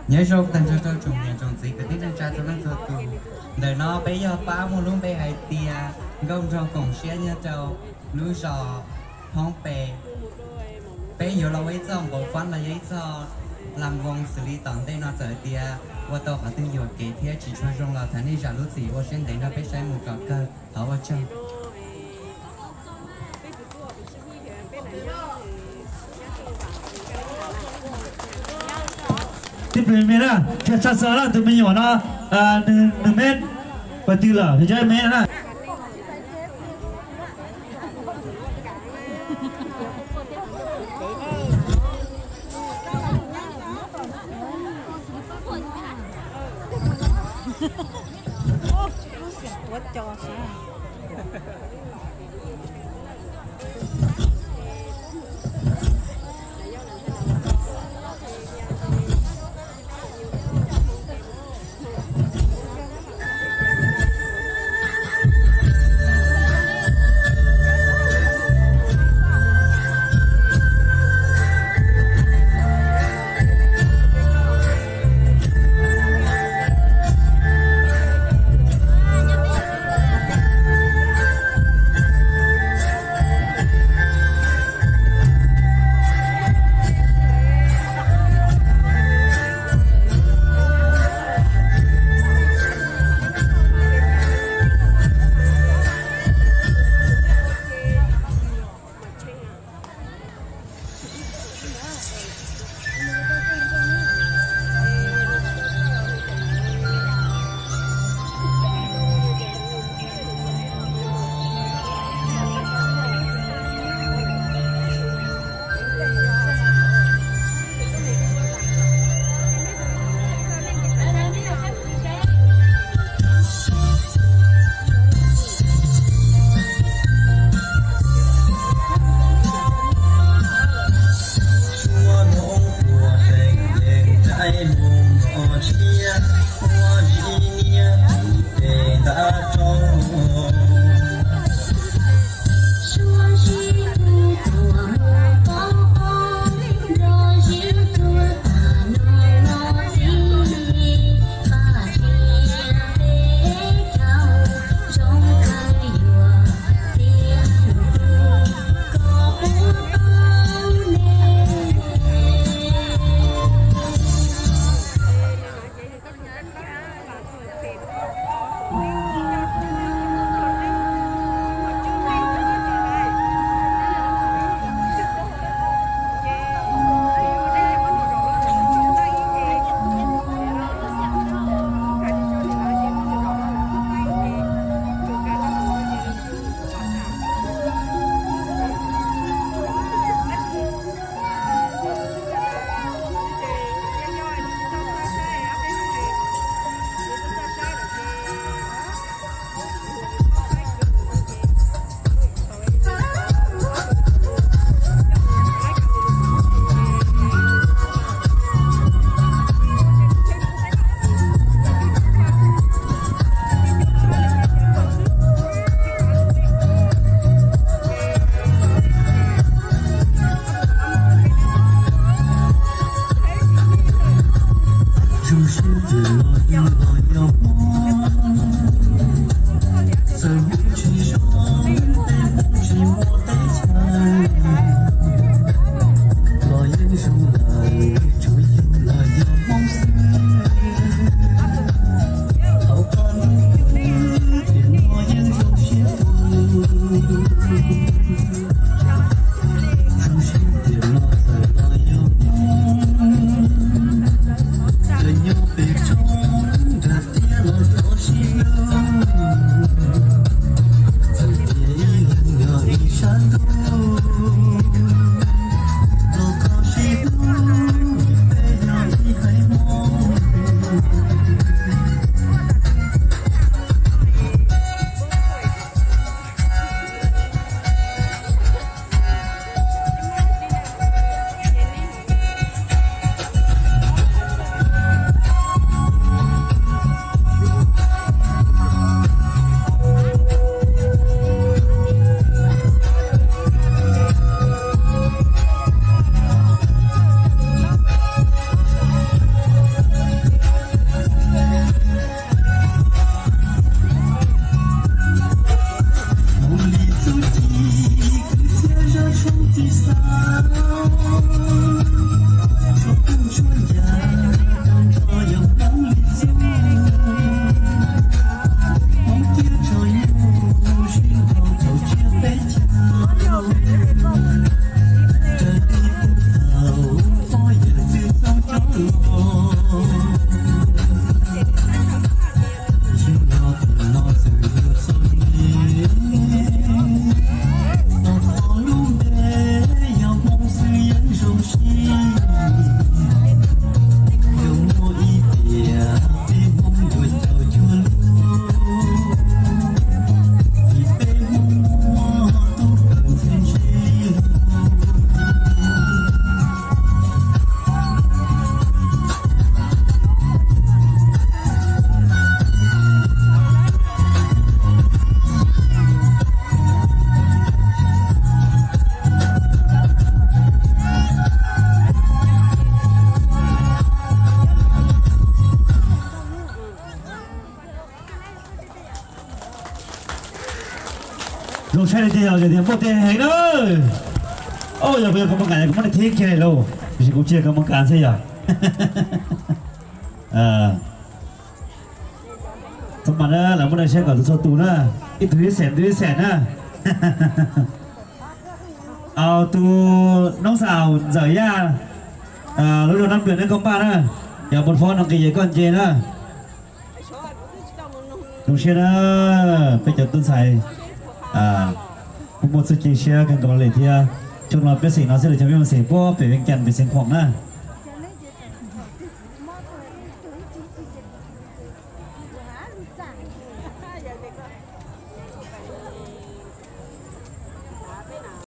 Nyob zoo tag nrho rau tsoom niam tsoom txiv kwv tij neej tsa txhua leej txhua tus. Ntawm no peb yog pab muaj lub npe hais tias Nkauj Nraug Koom Siab nyob rau lub zos Hoob Pes. Peb yuav los ua ib txoj nqaus fab los yog ib txoj lam voos xws li tom ntej no, txawm hais tias ua tau qhov twg yuam kev thiab tsis tshua zoo los thov nej zam lub txim ua siab ntev nrog peb saib mus kom kawg. Thov ua tsaug. Tib pliag me na, thiaj tshaj xo na, tus me nyuam no, nws, nws me, pas twg lawm, nws cov me na. Saib li tiag yog tias muaj tej heev na. Yog kuv yog koj muaj nkas kuv muab nej thib kiag lauj, tiam sis kuv tsis yog koj muaj nkas xwb yog. Txhob mas na, lawv muab nej saib kom txhua txhua tus na, ib tug ib xees, ib tug ib xees na. Tus noob xaus Ntxawm Yaj, lub zog Nab Nplas neb koj npaj na, yog mus fob no nqis ces koj nce na. Zoo siab na, peb cov tub ntxhais kuj muaj txuj ci siab kawg nkaus li thiab. Xyoo no peb xeem no xwb los cov peb mus xeem puag pem Vees Cas pem Xeev Khuam na.